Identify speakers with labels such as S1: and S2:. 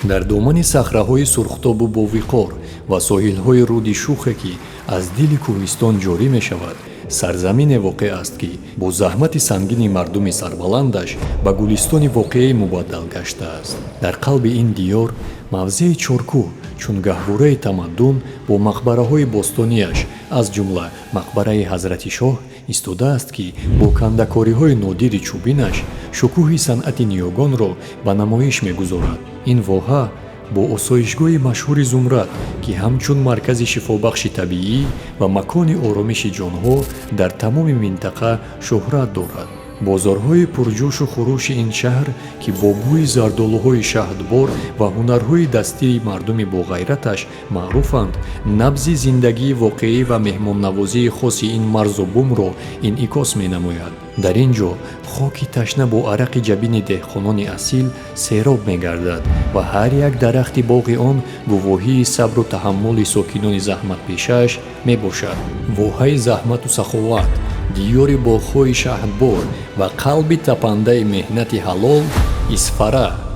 S1: Дар домани сахраҳои сурхтобу бовиқор ва соҳилҳои руди Шухе, ки аз дили кӯҳистон ҷорӣ мешавад, сарзамине воқеъ аст, ки бо заҳмати сангини мардуми сарбаландаш ба гулистони воқеӣ мубаддал гаштааст. Дар қалби ин диёр мавзеи Чоркӯҳ чун гаҳвораи тамаддун бо мақбараҳои бостониаш, аз ҷумла мақбараи Ҳазрати Шоҳ, истодааст, ки бо кандакориҳои нодири чӯбинаш шукӯҳи санъати ниёгонро ба намоиш мегузорад. Ин воҳа бо осоишгоҳи машҳури Зумрад, ки ҳамчун маркази шифобахши табиӣ ва макони оромиши ҷонҳо дар тамоми минтақа шӯҳрат дорад. Бозорҳои пурҷӯшу хурӯши ин шаҳр, ки бо бӯи зардолуҳои шаҳдбор ва ҳунарҳои дастии мардуми боғайраташ маъруфанд, набзи зиндагии воқеӣ ва меҳмоннавозии хоси ин марзу бумро инъикос менамояд. Дар ин ҷо хоки ташна бо арақи ҷабини деҳқонони асил сероб мегардад ва ҳар як дарахти боғи он гувоҳии сабру таҳаммули сокинони заҳматпешааш мебошад. Воҳаи заҳмату саховат, диёри боғҳои шаҳдбор ва қалби тапандаи меҳнати ҳалол — Исфара.